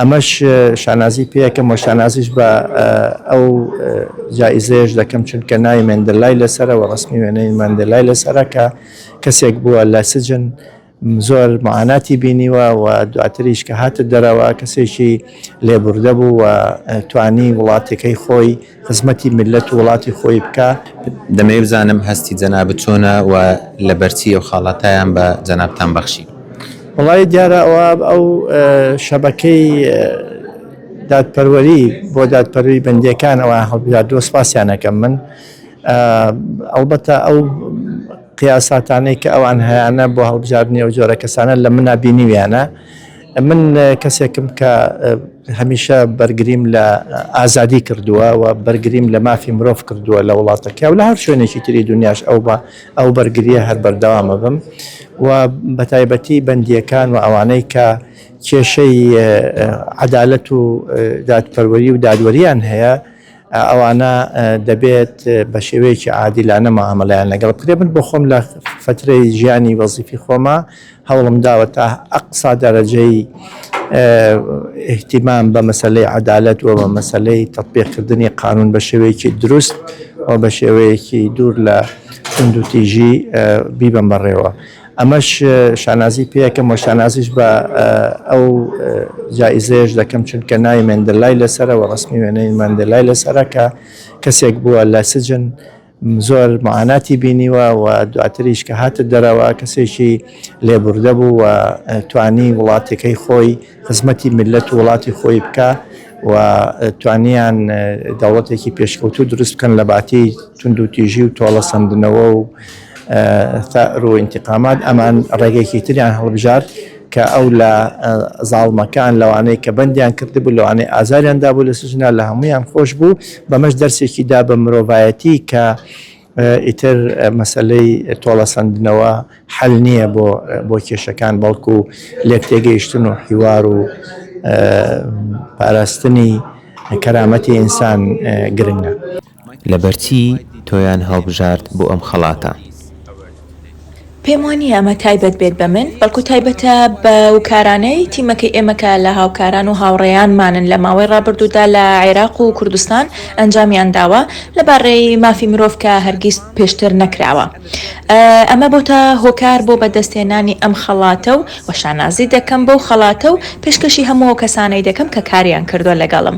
ئەمەش شانازی پێیەکەم و شانازیش بە ئەو جائیزەیەش دەکەم چونکە ناوی مەندەلای لەسەرە و ڕەسمی وێنەی مەندەلای لەسەرە کە کەسێک بووە لە سجن زۆر معاناتی بینیوە و دواتریش کە هاتە دەرەوە کەسێکی لێبوردە بوو و توانی وڵاتەکەی خۆی خزمەتی میللەت و وڵاتی خۆی بکا. دەمەوێ بزانم هەستی جەنابت چۆنە و لەبەرچی ئەو خاڵاتەیان بە جەنابتان بەخشی؟ وەڵایی دیارە ئەوە ئەو شەبەکەی دادپەروەری بۆ دادپەروەری بەندییەکان ئەوان هەڵبژاردووە سوپاسیان ئەکەم من ئەڵبەتە ئەو قیاساتانەی کە ئەوان هەیانە بۆ هەڵبژاردنی ئەو جۆرە کەسانە لە منا بینیویانە من کەسێکم کە هەمیشە بەرگریم لە ئازادی کردووە و بەرگریم لە مافی مرۆڤ کردووە لە وڵاتەکە و لە هەر شوێنێکی تری دنیاش ئەو بە ئەو بەرگریە هەر بەردەوامە بم و بە تایبەتی بەندیەکان و ئەوانەی کە کێشەی عەدالەت و دادپەروەری و دادوەریان هەیە ئەوانە دەبێت بە شێوەیەکی عادیلانە معامەلەیان لەگەڵ بکرێت. من بۆ خۆم لە فەترەی ژیانی وەزیفی خۆما هەوڵم داوە تا ئەقسا دەرەجەی ئیهتیمام بە مەسەلەی عەدالەت و بە مەسەلەی تەتبیقکردنی قانون بە شێوەیەکی دروست و بە شێوەیەکی دوور لە توندوتیژی بیبەم بەڕێوە. ئەمەش شانازی پێیەکەم و شانازیش بە ئەو جائیزەیەش دەکەم چونکە ناوی مەندەلای لەسەرە و ڕەسمی وێنەی مەندەلای لەسەرە کە کەسێک بووە لە سجن زۆر معاناتی بینیوە و دواتریش کە هاتە دەرەوە کەسێکی لێبوردە بوو و توانی وڵاتەکەی خۆی خزمەتی میللەت و وڵاتی خۆی بکا و توانیان دەوڵەتێکی پێشکەوتوو دروست بکەن لە باتی توندوتیژی و تۆڵەسەندنەوە و ثار و ئینتقامات ئەمان ڕێگەیەکی تریان هەڵبژارد کە ئەو لە زاڵمەکان لەوانەی کە بەندیان کردبوو لەوانەی ئازاریان دابوو لە سجنا لە هەموویان خۆش بوو بەمەش دەرسێکی دا بە مرۆڤایەتی کە ئیتر مەسەلەی تۆڵەسەندنەوە حەل نییە بۆ بۆ کێشەکان بەڵکو لێکتێگەیشتن و حیوار و پاراستنی کەرامەتی ئینسان گرنگە. لەبەرچی تۆیان هەڵبژارد بۆ ئەم خەڵاتە؟ پێم وا نییە ئەمە تایبەت بێت بە من، بەڵکو تایبەتە بەو کارانەی تیمەکەی ئێمە کە لە هاوکاران و هاوڕێیانمانن لە ماوەی ڕابردوودا لە عێراق و کوردستان ئەنجامیان داوە لەبارەی مافی مرۆڤ کە هەرگیز پێشتر نەکراوە. ئەمە بۆتە هۆکار بۆ بەدەستهێنانی ئەم خەڵاتە و شانازی دەکەم بەو خەڵاتە و پێشکەشی هەموو ئەو کەسانەی دەکەم کە کاریان کردووە لەگەڵم.